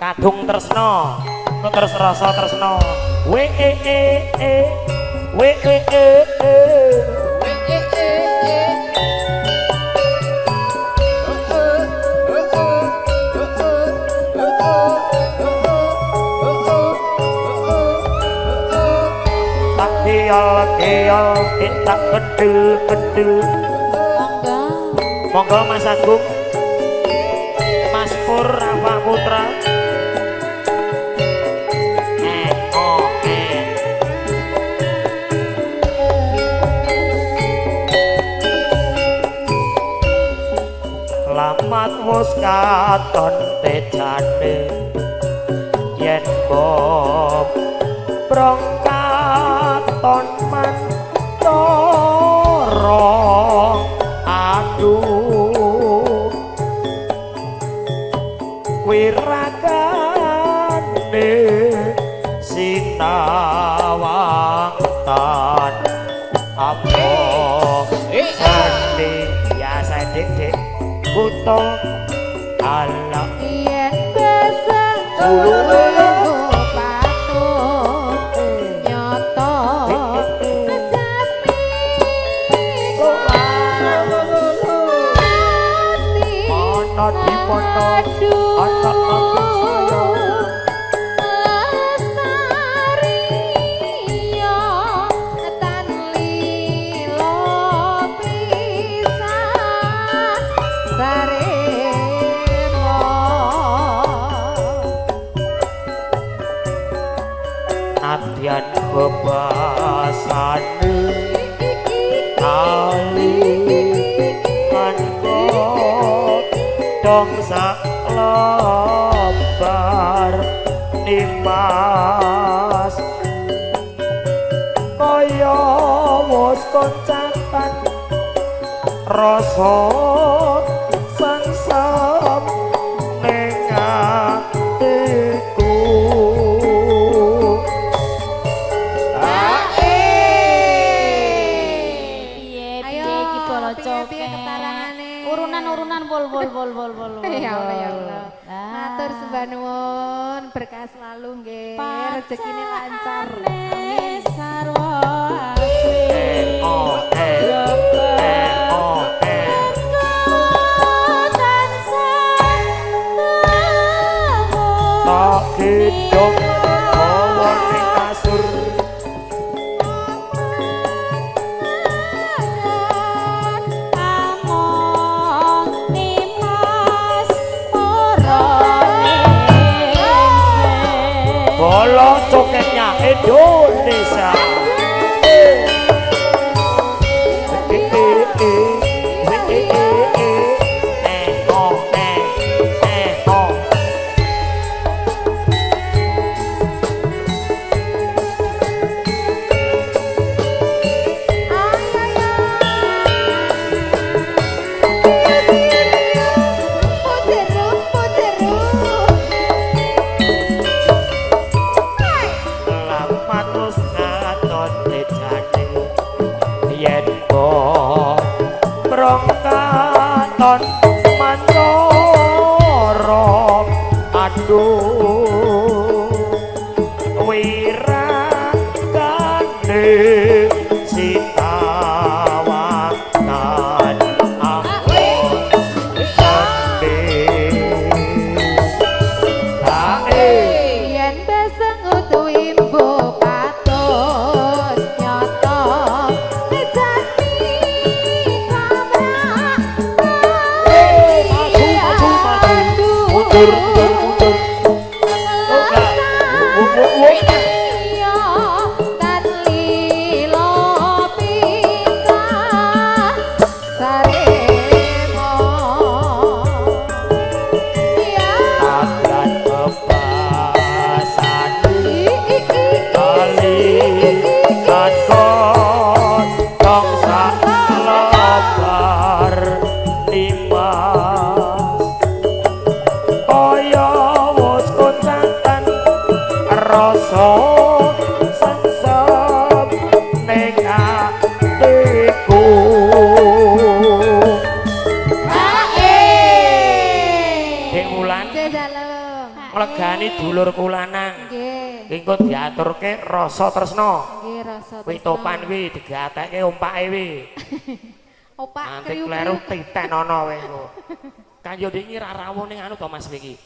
Kadung tresno, terus rasa tresno. W E E E W E E E W E E E. Tak diol tak kedul-kedul. Monggo. Monggo Mas Agung, Mas Pur Rafa Putra. Lamat wis katon tejane yen brong katon mantara, aduh wiragane sinawang tan apa seni ya saya dik buto ala yen beseng patut nyoto kejapi ana dipono ana nadyan bebasane kali kanko dong sak lembar nimas kaya wis koncakan rasa sengsem ning atiku. Urunan-urunan wol wol wol wol wol. Ya Allah ya Allah. Matur sembah nuwun, berkah selalu nggih, rezekine lancar. Amin. Sarwa asri. Tak gedhong hawa ning kasur. Bolo coketnya Indonesia. Yen brong katon mantara, aduh wiragane sitawang tan ampun sandi. Yen beseng utuh imbu patut nyoto mundur mundur tan lilo pisah saremo akan bebasane kali katon tong sak lebar nimas kaya wis koncakan rasa sengsem ning atiku. Dek Wulan. Nglegani dulurku lanang. Nggih. Engko diaturke rasa tresna. Nggih, rasa tresna. Kuwi topan kuwi digatekke ompake kuwi. Opak Nanti kleru titenono kowe engko. Kan yo wingi ra rawuh ning anu to Mas iki.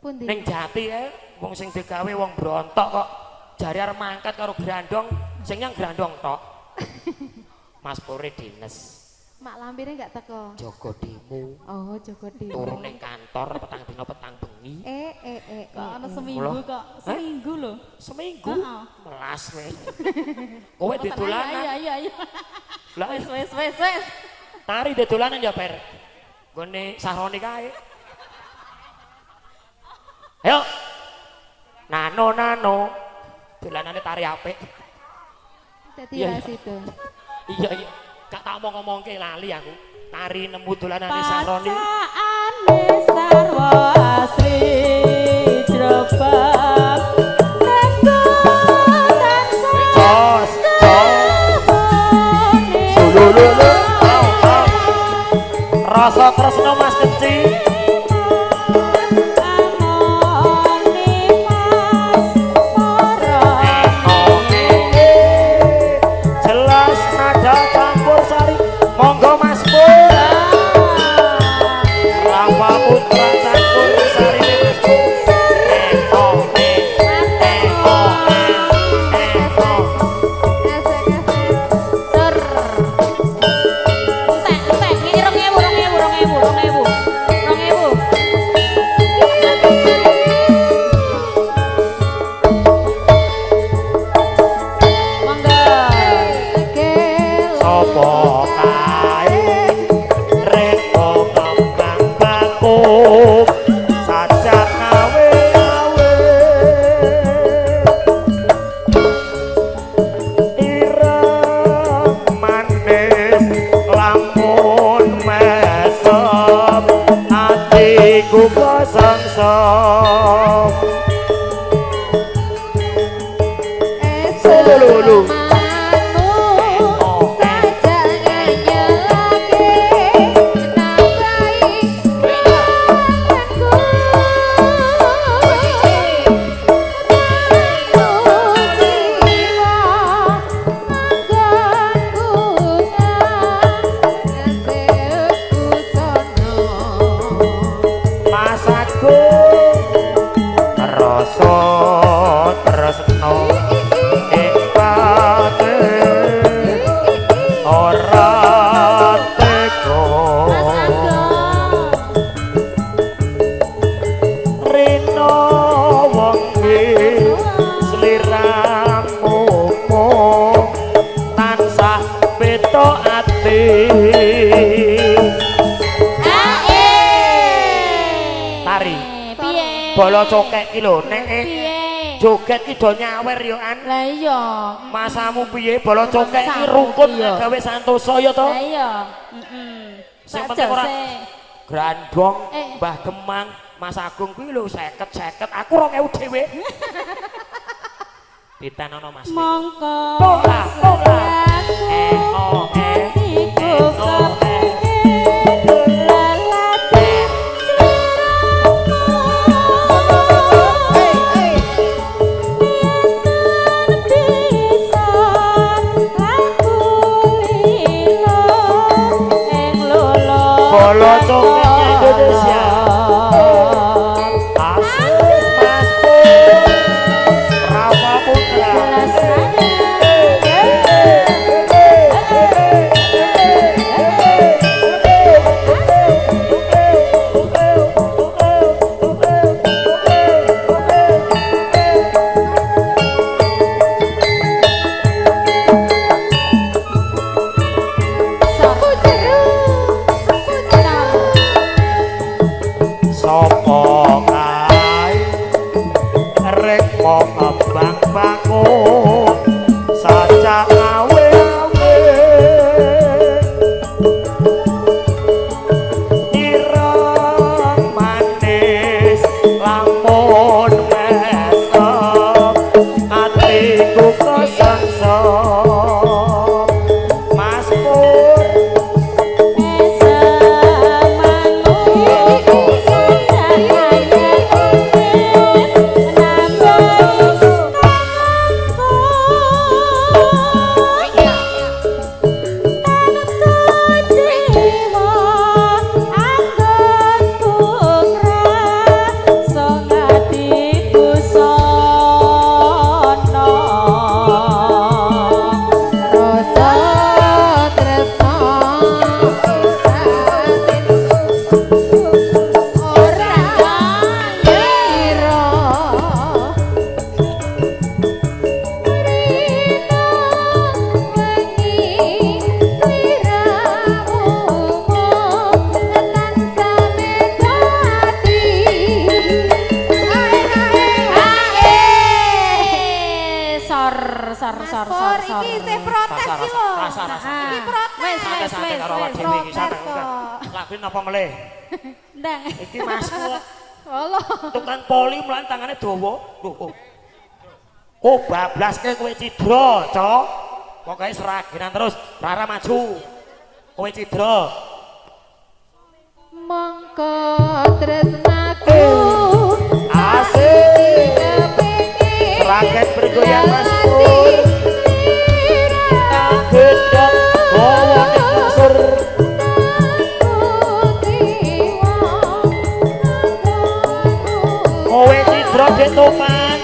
Pundi? Ning Jati kae wong sing digawe wong brontok kok jare arep mangkat karo grandong, sing nyang grandong tok. Mas Pure dines. Mak lampire enggak teko. Jaga demo. Oh, jaga demo. Turu ning kantor petang dina petang bengi. Kok ana seminggu kok. Seminggu lho. Seminggu? Heeh. Melas kowe. Kowe didolanan. Ayo ayo ayo. Lah Wis wis wis wis. Tari didolanan ya, Per. Nggone Sahroni kae. Ayo. Nano nano. Dolanane tari apik. Dadi ra sido. Iya iya. Gak tak omong-omongke lali aku. Tari nemu dolanane Sahroni. Pacakane sarwa asri jrebab tenggo tansah Jos, jos. Sulululu. Rasa tresno Mas Keci. Amone pas para Jelas nada campur sari. Monggo Mas Pur. Rafa Putra campur sari Mas Pur. Eko eko eko. Tur. Entek entek ngene 2000 2000 2000 2000 2000. Monggo. Sopo kae reko kembang bakung sajak awe-awe ireng manis lamun mesem atiku kesengsem. Lulu. Mas Agung rasa tresno ing pate ora tega. Mas Agung. Rino wengi sliramu mung tansah beta ati. Tari. Piye? Bala cokek ki lho nek Piye? joget ki do nyawer yo an. Lah iya. Masamu piye bala cokek ki Masamu rukun piye? gawe santosa ya to. Lah iya. Heeh. Sing penting ora Grandong, Eh. Mbah Demang, Mas Agung kuwi lho 50-50, aku 2000 dhewe. Ditenono Mas. Mongko Pola, pola. E O E atiku E O E. kepengin lelati Bala cokek Indonesia. Asik Mas Pur. Rafa Putra. Iki isih protes iki lho. Rasa-rasa. Iki protes. Wes wes wes. Protes kok. Lagu napa melih? Ndang. Iki masku. Allah. Tukang poli mlan tangane dawa. Lho. Oh bablaske kowe cidra, Cok. Pokoke seragenan terus, Rara maju. Kowe cidra. Mongko tresnaku asik. Seragen bergoyang Mas Pur. Gendong bawa ning kasur. Kowe cidra Dek Topan.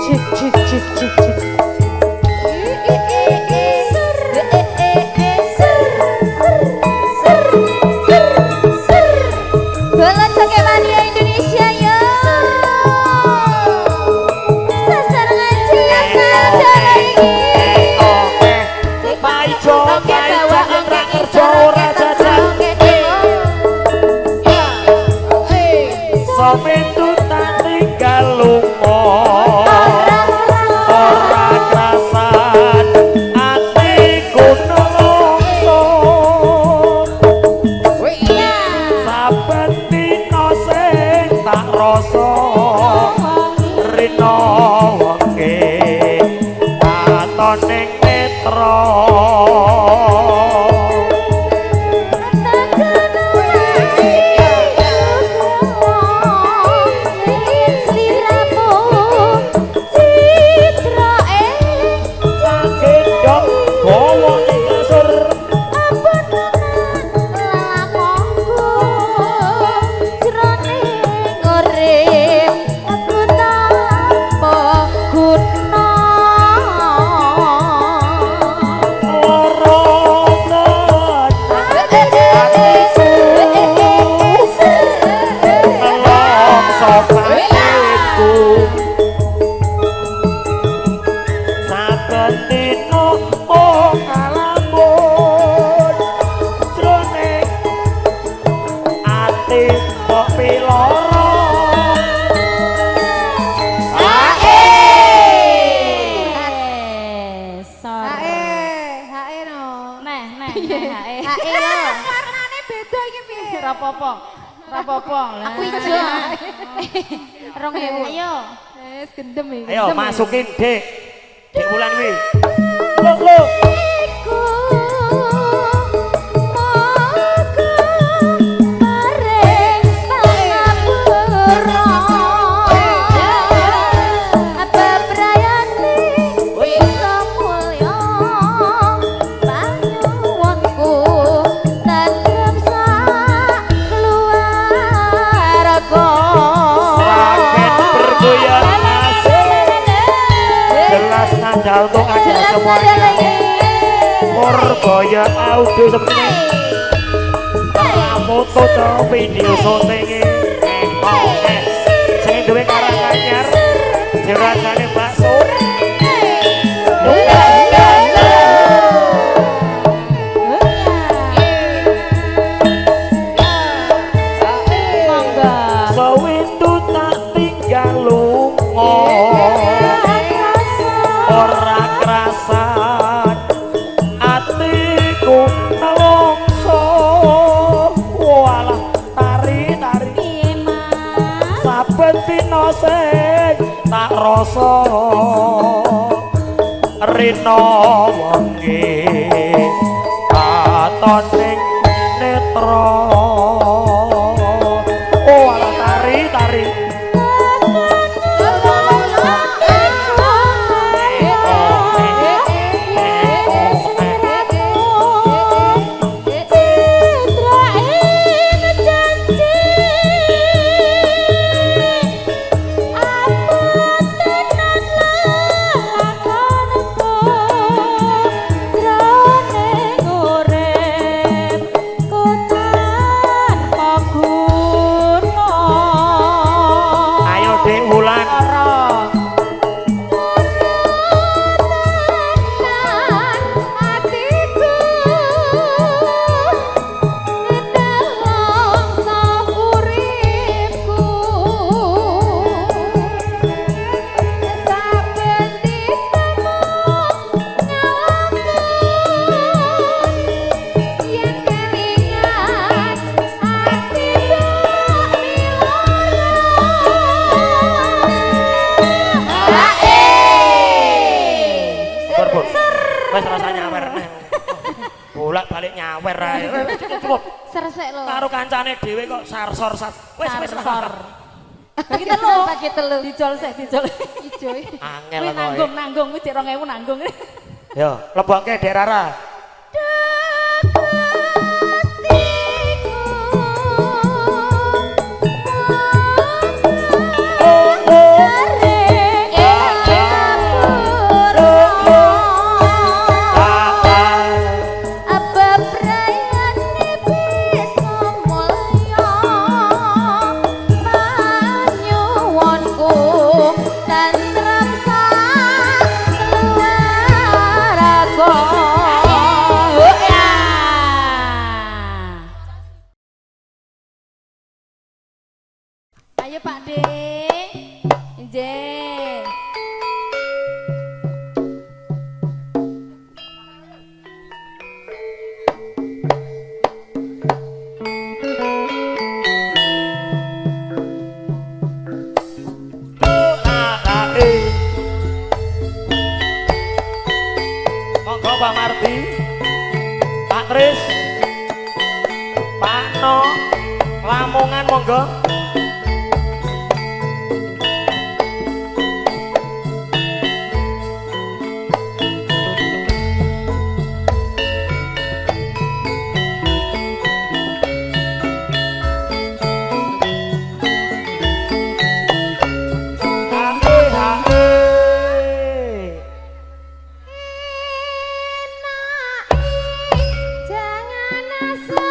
Cik cik cik cik cik. Bola joget mania Indonesia yo. Sasarengan jelas nada iki. Maijo Oke bawah oke kerja ora jajan. Sampetu tak tinggal lunga. Ora krasan atiku nelongso. Saben dina sing tak rasa rina wengi katon ning netra. Gendong gawa ning kasur. Loro tenan atiku nelongso batinku. Saben dina mung ngalamun jroning ati kok piloro. Hae, hae no. Neh neh neh. Hae yo. Warnane beda iki piye? Rapopo. Rapopo. Aku ijo. 2000. Ayo. Wes gendem iki. Ayo masukin Dek. Dek Wulan kuwi. Lho lho. Seragen bergoyang asik. Jelas nada untuk Anda semuanya. Purboyo audio seperti ini. Foto to video syutinge. Sing duwe Karanganyar, juragane bakso. Monggo. Sewindu tak tinggal lunga. Ora krasan atiku nelongso. Walah tari tari saben dina sing tak rasa rina wengi katon ning netra. Oh alah tari tari. Wis rasa nyawer neh. Bolak-balik nyawer ae. Cukup. Seresek lho. Karo kancane dhewe kok sarsor sar. Wis wis Sar. Bagi telu, Bagi telu. Dijol sik, dijol. Ijo. Angel Kuwi kok. nanggung-nanggung kuwi cek 2000 nanggung. Yo, lebokke Dek Rara. Ayo Pak De. Nggih. Monggo Pak Mardi, Pak Tris, Pak No, Lamongan monggo. Jangan asal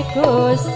kecut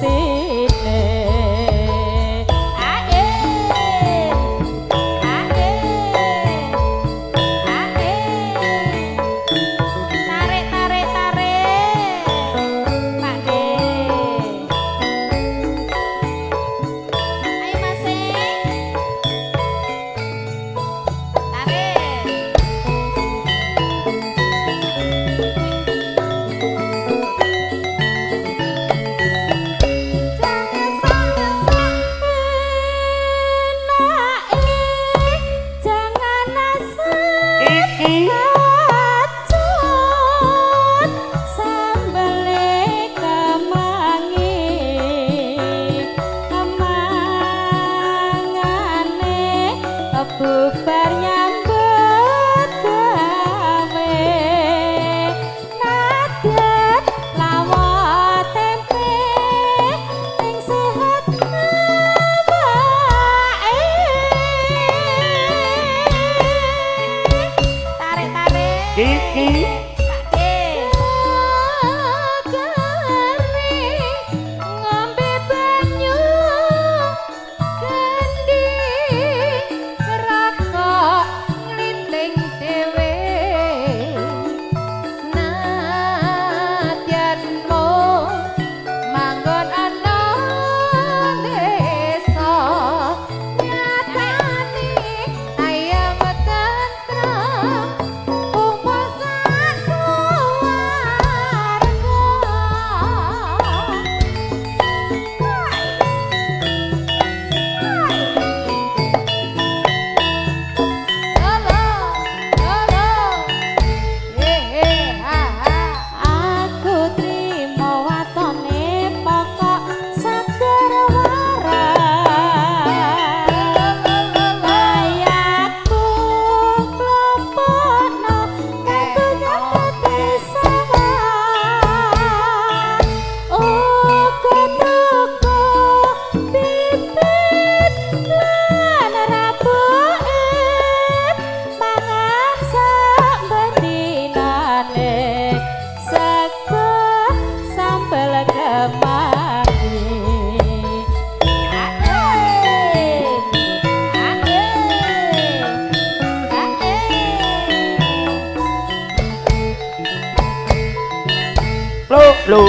lu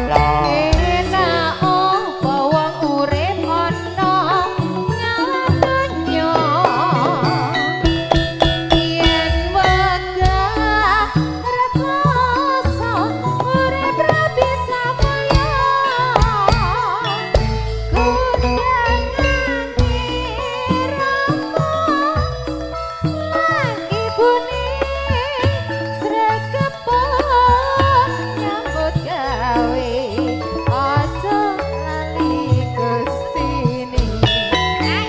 la. Enak opo wong urip ana ngadonya yen wegah rekoso urip ra bisa mulya kundangane rama lan ibune sregepo nyambut gawe aja lali Gustine. Ya.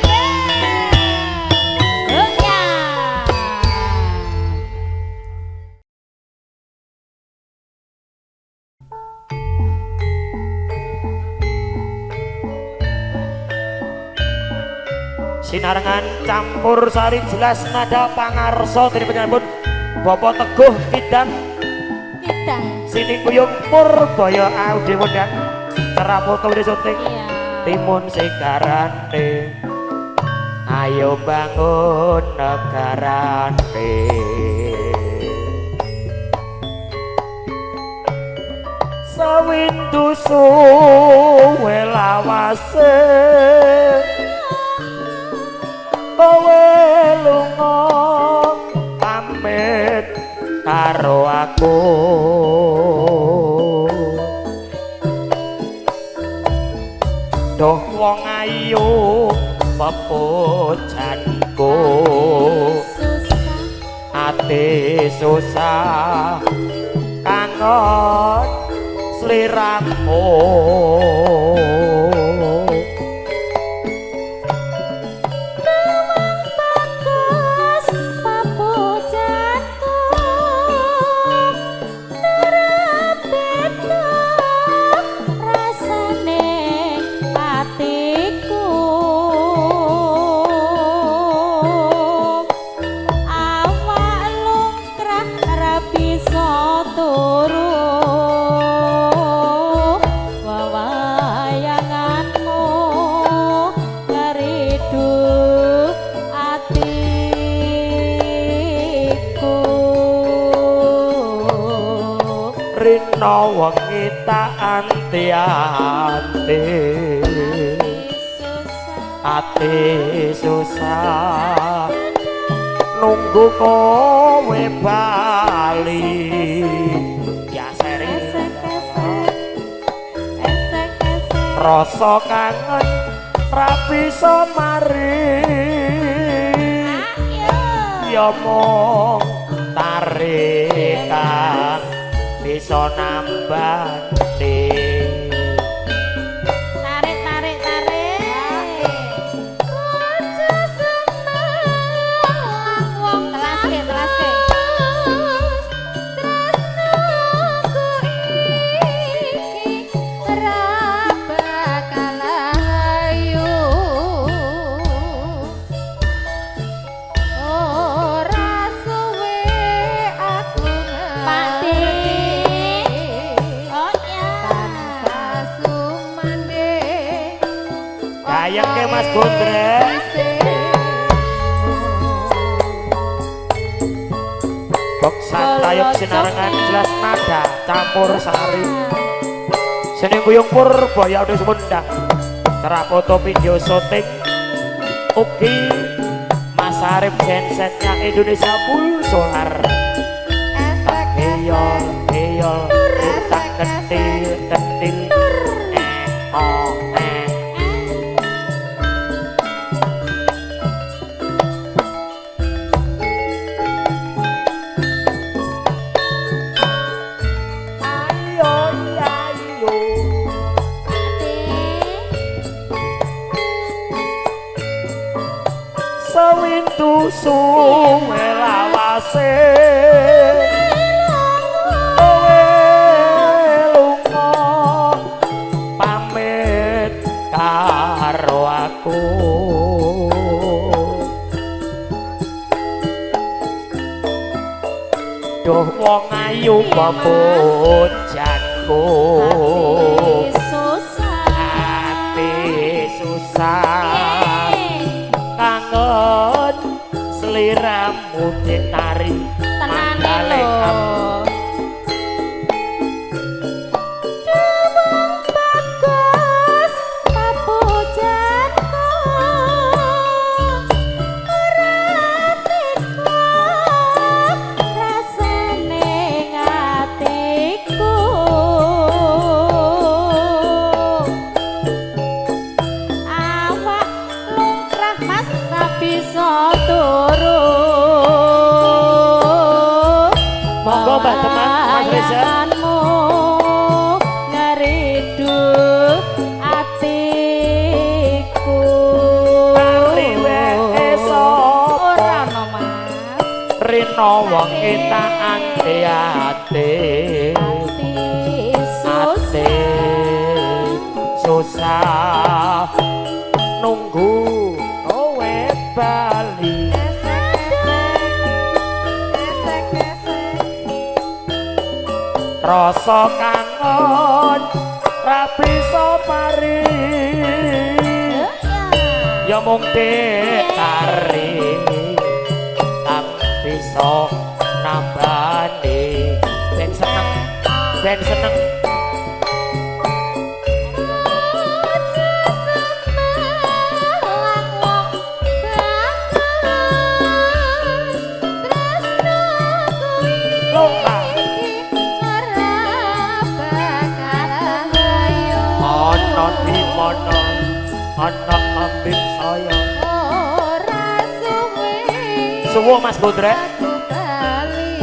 Sinarengan campur sari jelas nada pangarsa dening panjenenganipun Bapak Teguh Kidang Kidang. Siti Kuyung Purbaya Aude Wondang Cerapoto wis syuting Iya. timun sigarane ayo bangun negarane sawindu suwe lawase kowe lunga pamit karo aku doh wong ayu pepujanku ati susah kangen sliramu Bagus papujanku nerapetno rasane atiku awak lungkrah ra bisa turu wawayanganmu ngeridu atiku rina wengi tak anti-anti ati susah nunggu kowe bali ya seri rasa kangen ra bisa mari ya mung tarik kang bisa nambani Tarik tarik tarik Aja seneng wong Telaske, telaske. Tresnoku iki ra bakal ayu ora suwe aku Pak De. ngerti Oh ya. tansah sumandhing Gayeng ke Mas Gondrek. Boksa tayub sinarengan jelas nada campur sari Seneng Kuyung Purbaya Audio Sumedang Cerapoto video syuting ugi Mas Arif gensetnya Indonesia full solar Esek eyol eyol tak kentil kentil eh oh eh ayo ayo sewindu suwe lawase kowe lunga pamit karo aku duh wong ayu pepujanku Susah. ati susah kangen sliramu ditari Tenane mandale lho. Ana wong tak ante-ante ate susah nunggu kowe bali. Rasa kangen ra bisa mari ya mung ditari kang bisa nambani ben seneng ben seneng. Ana ambek saya ora suwe suwo Mas Gondrek aku bali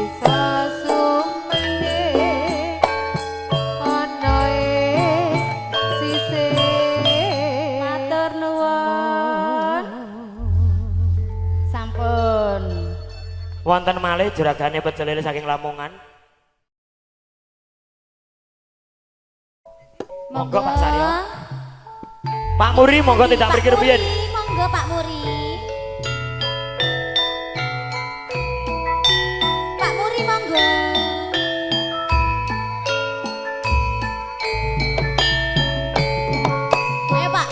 bisa sumene ana ing sisih. Matur nuwun. Sampun. Wonten malih juragane pecel lele saking Lamongan. Monggo Pak Saryo. Pak Muri monggo tidak mikir piyen. Monggo Pak Muri. Pak Muri monggo. Ayo Pak.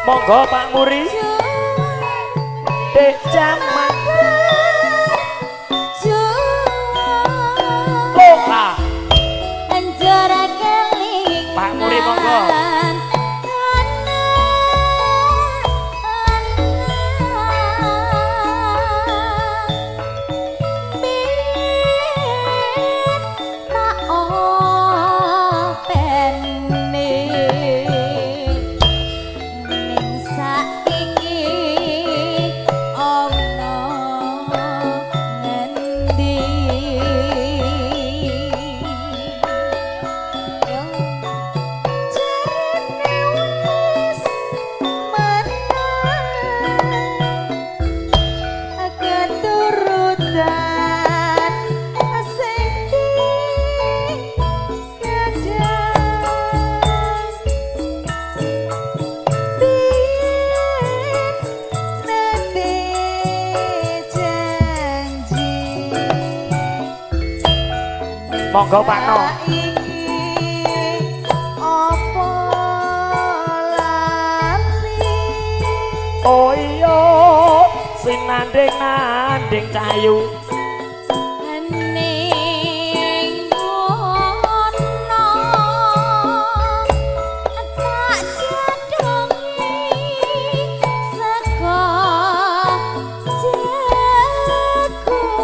Monggo Pak Muri. Dek jaman Loka Pak Muri monggo. Monggo Pak No. Oh iya sinanding-nanding cahayu ning ngono tak jadongi sego jago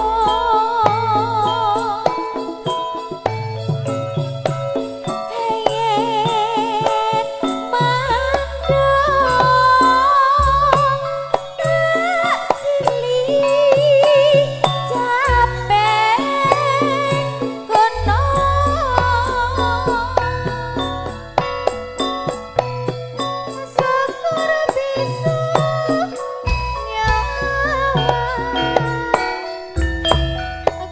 yen mandong tak sili capek kono Syukur bisa nyawa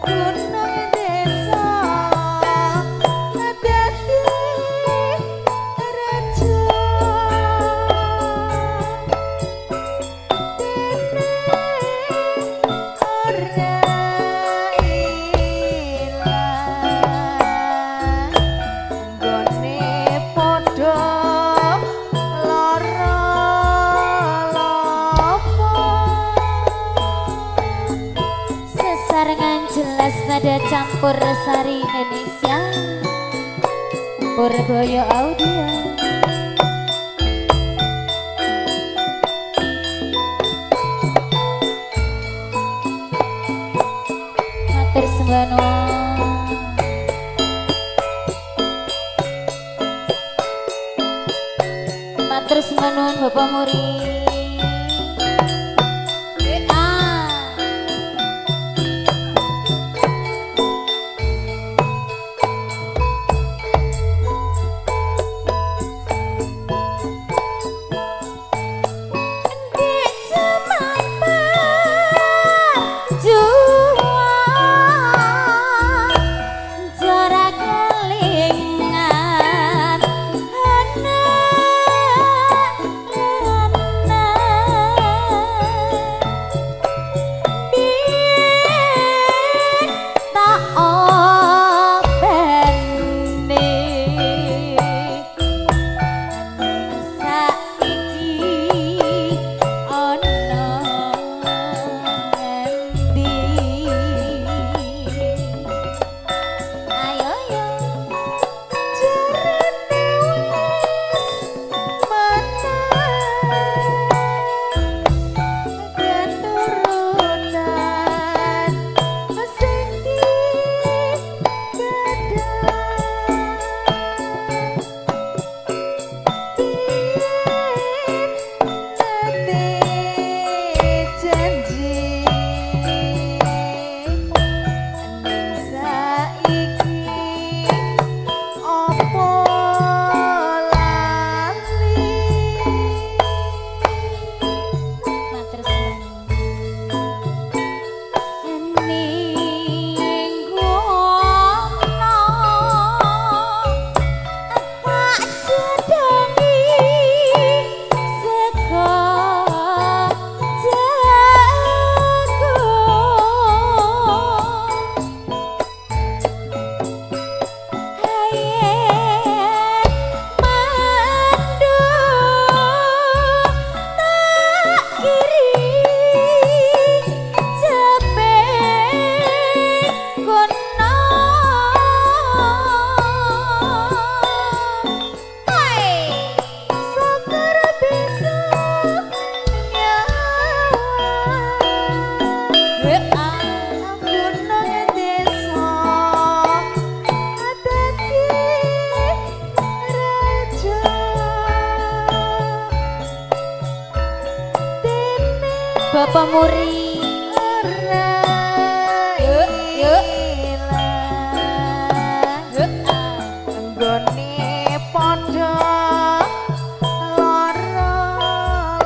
gunung desa dadi raja dene ora ilang nggone padha lara lopo. Sesarengan jelas nada campur sari Indonesia Purboyo Audio. Matur sembah nuwun. Matur sembah nuwun Bapak Muri. Opo lali Matur suwun. Ning ngono tak jedangi sego jago hayen mandu tak kirim cepet kono. Hai syukur bisa nyawa gunung desa dadi raja dene Bapak Muri ora Yuk, yuk. ilang nggone pondok loro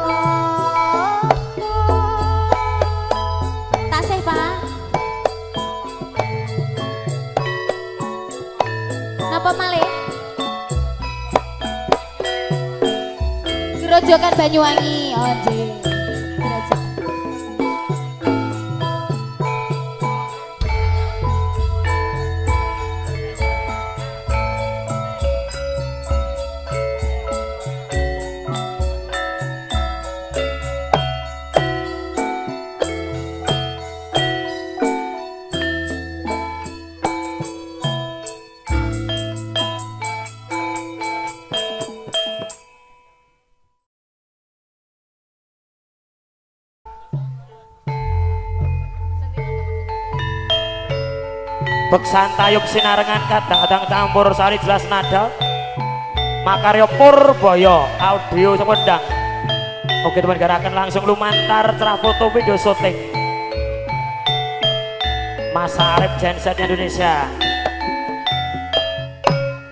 loro. Tasih Pak. Napa malih? Grojogan Banyuwangi. Oh nggih. Grojogan. Beksan tayub sinarengan kadang-kadang campur sari jelas nada Makaryo Purboyo audio sependang. Oke teman gerakan langsung lumantar cerah foto video syuting Mas Arif genset Indonesia.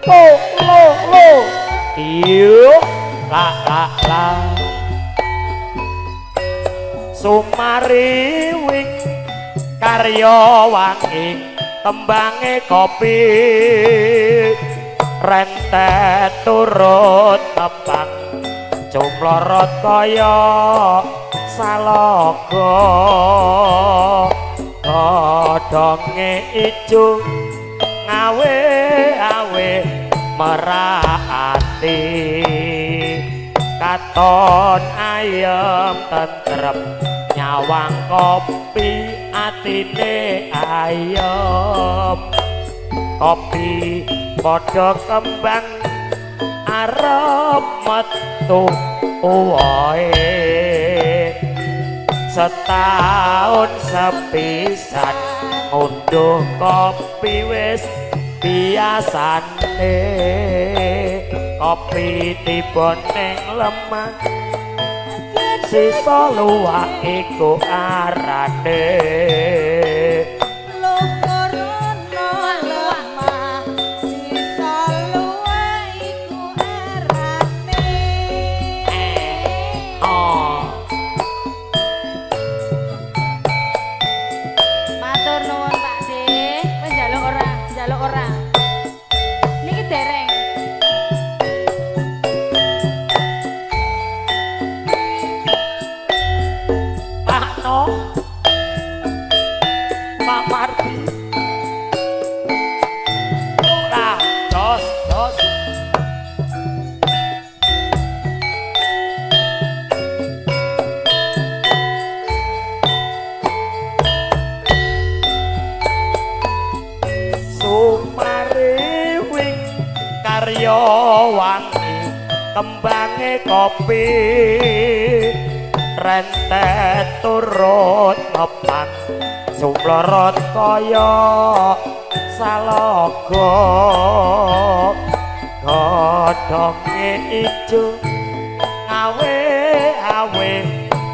Lo lo lo yuk la la la Sumariwing karya wangi tembange kopi rentet turut tebang jumlorot kaya salaga godhonge ijo ngawe awe merak ati katon ayem tentrem nyawang kopi atine ayem kopi padha kembang arep metu uwohe setahun sepisan ngunduh kopi wis biasane kopi tiba ning lemah sisa luwak iku arane. Lukurana lemah sisa luwak iku arane. Oh. Matur nuwun Pak De, wis njaluk ora? Njaluk ora? Niki dereng. Pak No, Pak Mardi, lah, dos, dos. Sumariwing karya wangi kembange kopi rentet turut ngepang sumlorot kaya salaga godhonge ijo ngawe awe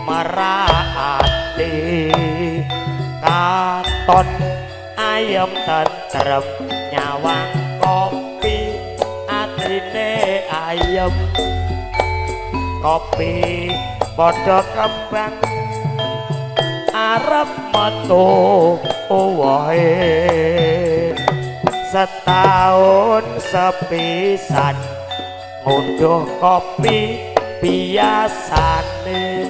merak ati katon ayem tentrem nyawang kopi atine ayem. Kopi padha kembang arep metu wohe. Setahun sepisan ngunduh kopi biasane.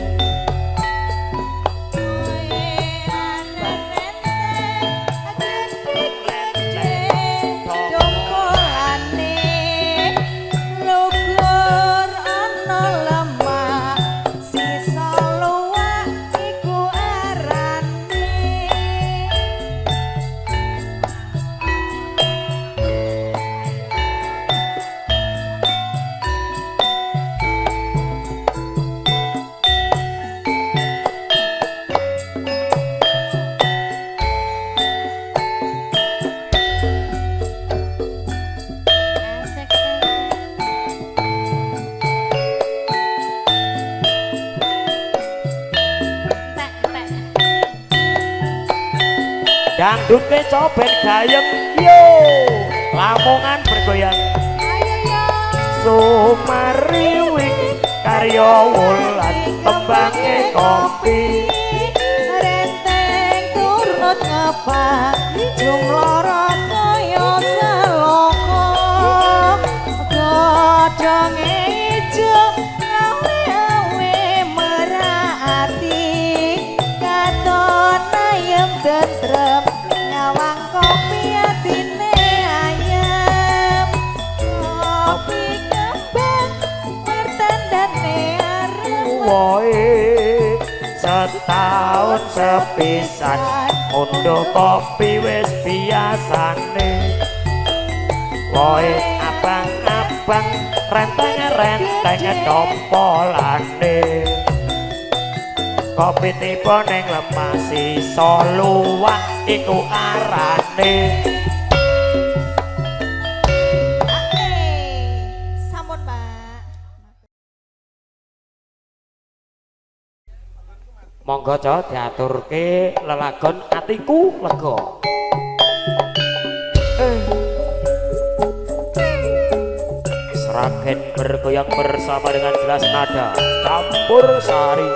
Dangdute coben gayeng yo, Lamongan bergoyang. Ayo yo. Sumariwing karya wulan kembange kopi. Renteng turnut ngepak jumloro kaya seloko. Godhonge ijo awe-awe merak ati. Katon ayem tentrem nyawang kopi atine ayem. Kopi kembang martandane arep woe. Setahun sepisan unduh kopi wis biasane. Woe abang-abang renteng-renteng dompolane. Kopi tiba ning lemah sisa luwak iku arane. Sampun, Pak. Monggo co diaturke lelagon atiku lega. Sragen bergoyang bersama dengan jelas nada campur sari.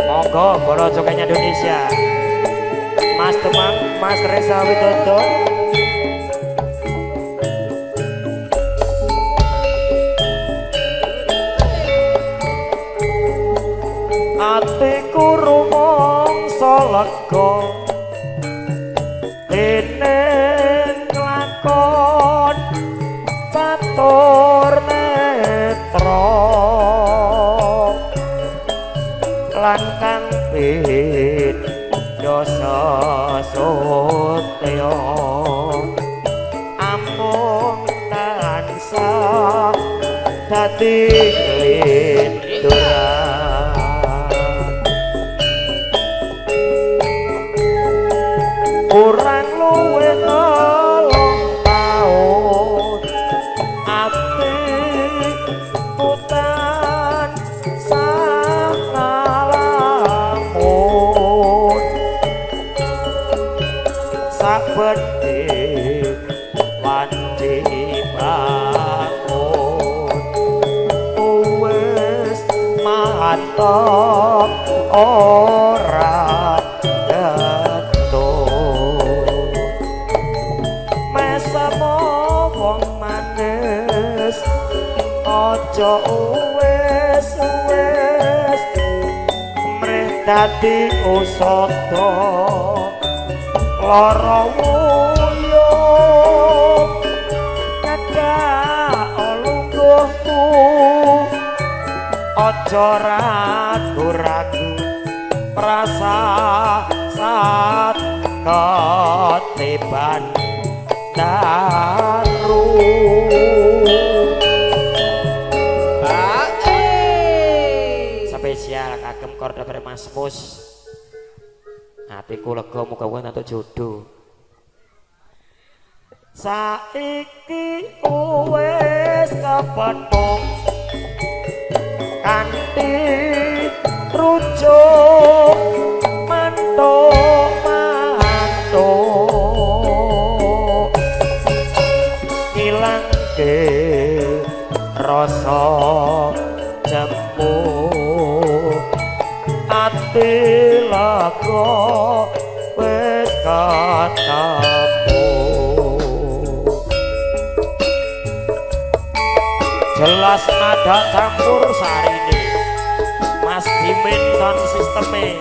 Monggo bolo cokanya Indonesia. Mas Temang, Mas Reza Widodo. Atiku rumangsa lega dene nglakon catur netra lan kang pindha sasutya amung tansah dadi linduran. Kurang luwih 3 taun atiku tansah ngalamun saben wanci bangun wis mantep ora. Aja wis wis mreh dadi usada lara wuyung nyedhak lungguhku aja ragu-ragu prasa saat ketiban daru. Spesial kagem kordapere Mas Mus. Atiku lega muga-muga entuk jodoh. Saiki wis kepethuk kanthi rujuk mantuk mantuk ilangke rasa jemu ati lega wis ketemu. Jelas nada campur sarine Mas Dimin sound sisteme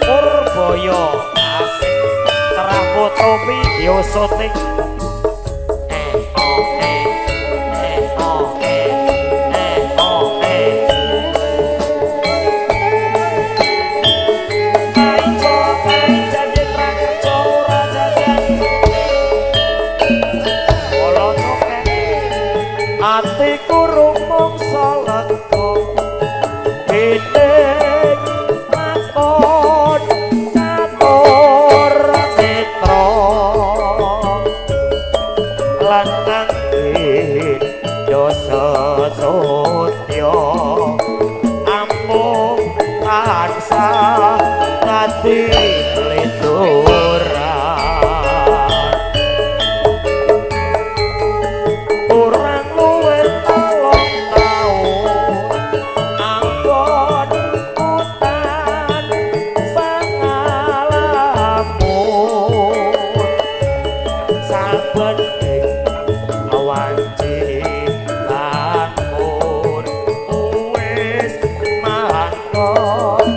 Purboyo asik cerah foto video syuting eh oh eh eh oh eh eh oh eh Kaico jadi prakerja ora jajan Kolo cokek atiku rumangsa lega piting lakon catur mitra lan angin dosa sotya amung tansah dadi lituran kurang luwih 3 taun anggon utan sangalamun saben ing wanci bangun wis mangkon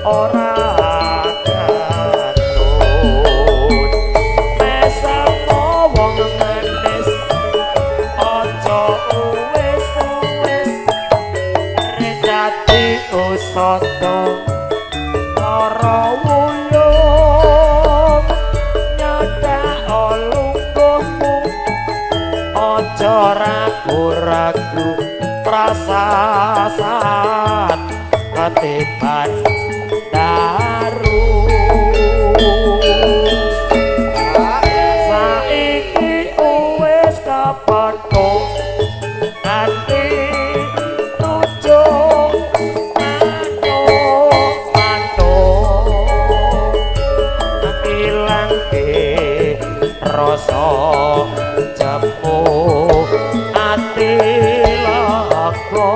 ora katut mesamo wong manis aja wis wis dadi usada lara wuyung nyedak lungguhmu aja ragu-ragu prasasat ketiban daru saiki wis kepethuk kanthi rujuk mantuk mantuk ilangke rasa jemu ati lega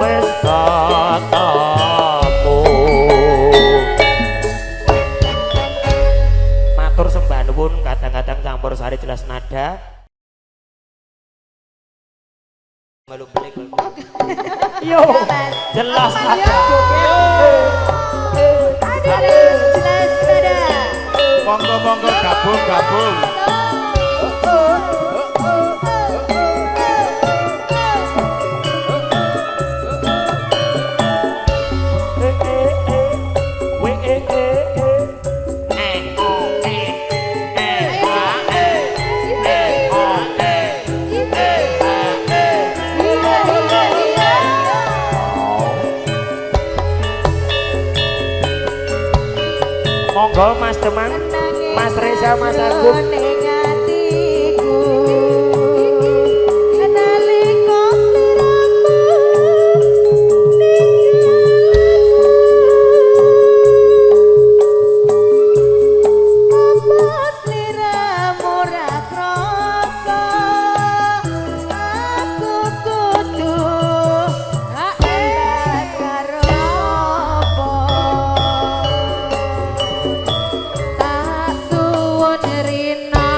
wis ketemu. Matur sembah nuwun kadang-kadang campur sari jelas nada. Malu balik. Yo, jelas nada. Jelas nada. Monggo-monggo gabung-gabung. E e e w e e e e o e e a e e o e e a e. Monggo Mas Demang, Mas Reza, Mas Agung. Tak suwun rina.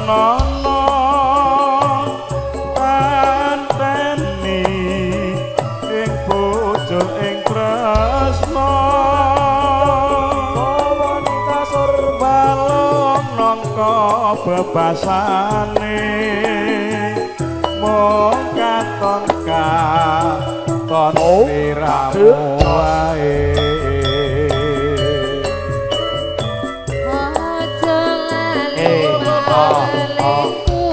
nono anteni ing bojo ing tresna kasur balung nangka bebasane mung katon katon sliramu wae. Aja lali malingku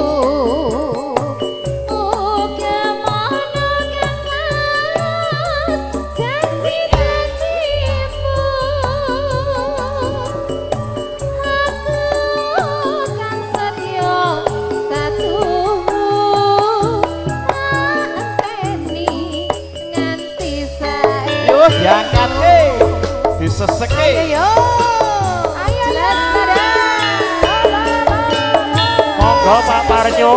uga mono kang mas janji-janjimu aku kang setya satuhu anteni nganti saiki. Yo diangkatke, diseseke. Ayo jelas nada. Monggo Pak Parnyo.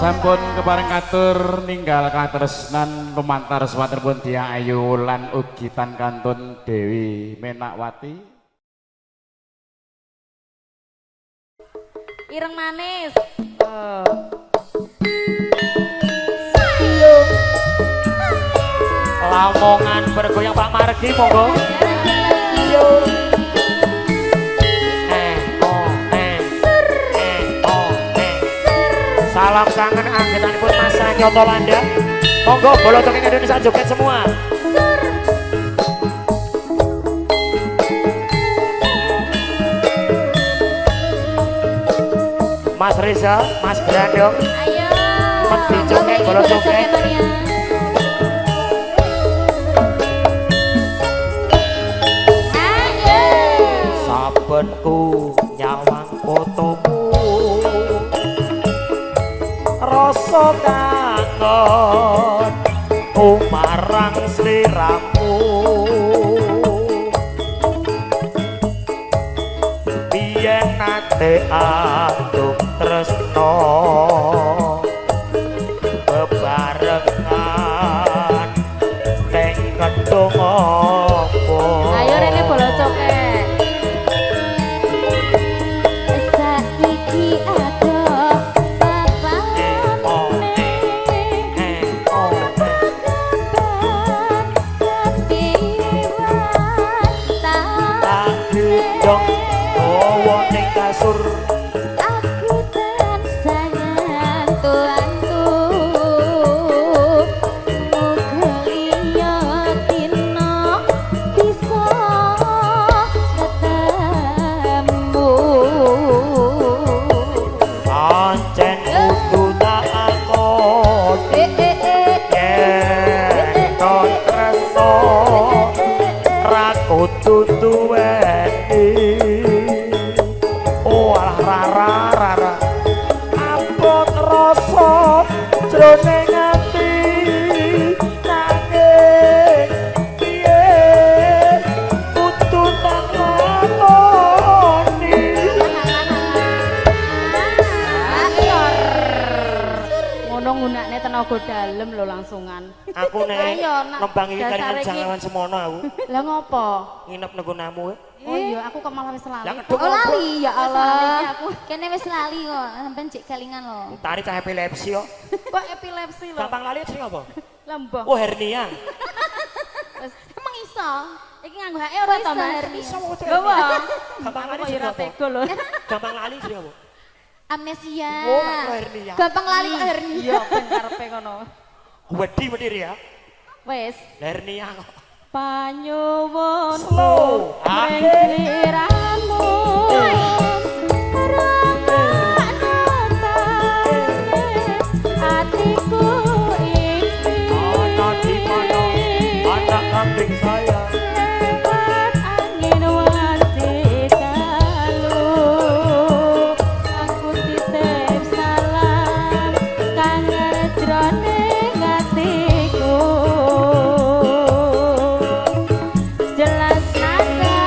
Sampun kepareng katur ninggal katresnan lumantar swatripun Diah Ayu lan ugi tan kantun Dewi Menakwati. Ireng manis. Lamongan bergoyang Pak Margi monggo. Salam kangen anggetanipun Mas Sanyoto Landa. Monggo bolo cokeng Indonesia joget semua. Mas Reza, Mas Brando. Ayo. Medi cokeng bolo cokeng. Ayo. Sabenku nyawang fotomu rasa kangen marang sliramu biyen nate adung tresno bebarengan teng kedung apa. Ayo rene bolo cokek. Saiki katur. Aku tansah ngantu-antu muga liya dina bisa ketemu. Pancen kudu tak akoni yen to tresno ra kudu duweni. Oh alah rara rara abot rasa jroning ati nanging piye kudu tak lakoni. Ngono nggunakne tenaga dalem lho langsungan. Aku nek nembang iki dasare kelingan iki. jangan semono aku. Lah ngopo? Nginep nang nggonamu. Oh iya, aku kok malah wis lali. Lah ngeduk Oh lali ya Wis lali Allah. aku. Kene wis lali kok, sampean cek kelingan lho. Tari cah epilepsi kok. Kok epilepsi lho? Gampang lali jenenge apa? Lah mbah. Oh hernia. Wis Emang iso? iki nganggo hake ora to, Iso, Mas? hernia. Iso kok Lho wong. Gampang lali Aku kok ya jenenge ora apa? tega lho. Gampang lali jenenge apa? Amnesia. Oh, tak kira hernia. Gampang lali kok hernia. Iya, ben karepe ngono. Wedi wedi ya. Wis. Hernia kok. Panyuwun Slow. ring sliramu. Atiku iki Ana di mana? Ana kambing saya. Lewat angin wanci dalu aku titip salam kangen jroning atiku jelas nada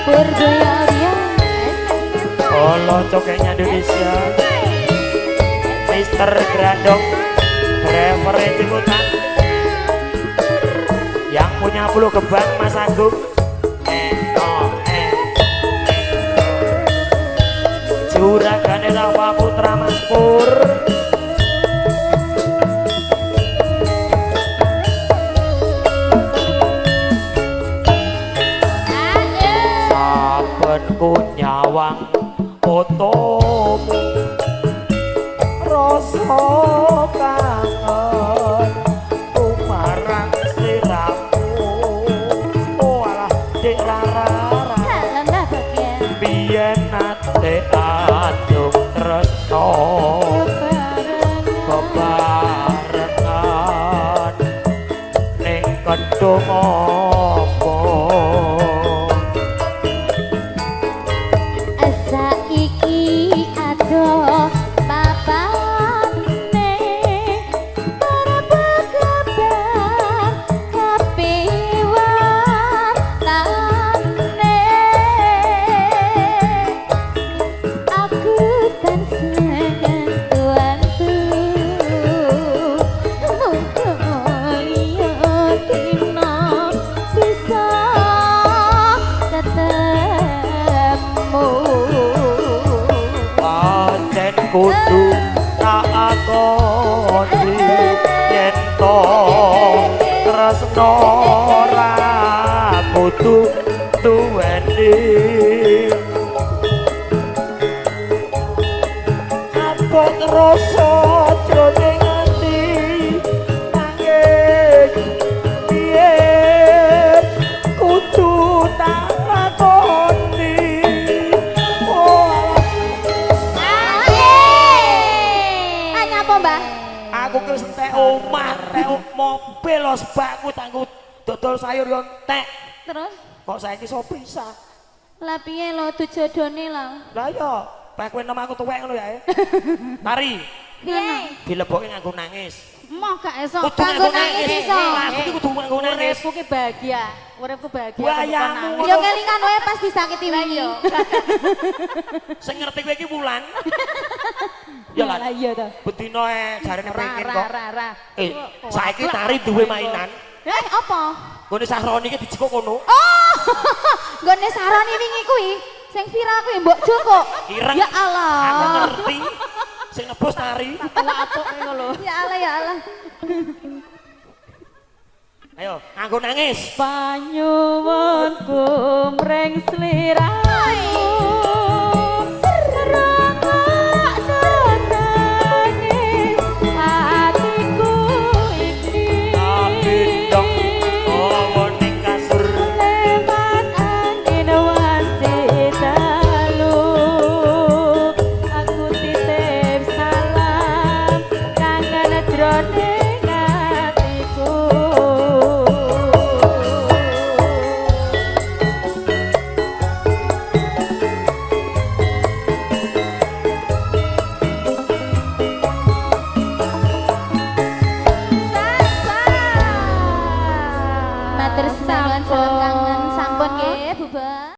Purbaya. Halo cokeknya Indonesia. Mister Grandong, driver Ciputat. Yang punya Pulau Gebang Mas Agung. Juragane Rawa Putra Mas Pur. Saben ku nyawang fotomu rasa kangen tumarang sliramu. Oh alah Dik Rara Dalam Mbah Bagya. biyen nate andung tresno bebarengan ning kedung apa. Saiki adoh papane kabar kapiwatane aku tansah ngantu-antu muga liya dina bisa ketemu. Pancen kudu tak akoni yen to tresno ora kudu duweni. Abot rasa jroning ati nanging piye kudu tak lakoni. Oh Ah nyapa Mbah? Aku ki wis entek omah, entek mobil lho sebakku tangku dodol sayur yo entek. Terus Kok saiki iso pisah? lah piye lho tujodone lho? Lah iya, pak kowe enom aku tuwek ngono ya. Tari, Piye? dilebokke nganggo nangis. Moh gak esok. Kudu nganggo Nganggo nangis nangis. iso. Aku ki kudu nganggo nangis. Uripku ki bahagia. Uripku bahagia. Wayamu. Ya kelingan wae pas disakiti wingi. Sing ngerti kowe iki Wulan. Ya Lah lan. iya to. Bedino e jarene Ra pengen ra kok. ra ra. Eh, saiki Tari duwe mainan. Eh apa? Nggone Sahroni iki dijikok kono. Oh. Nggone Saroni wingi kuwi sing viral kuwi mbok Joko. Ireng. Ya Allah. Aku ngerti. Sing nebus Tari. Apuk ngono lho. Ya Allah ya Allah. Ayo, nganggo nangis. Panyuwunku mring sliramu. Rungokno nangis atiku iki. Abidong owo ning kasur. Lewat angin wanci dalu. Aku titip salam kangen jroning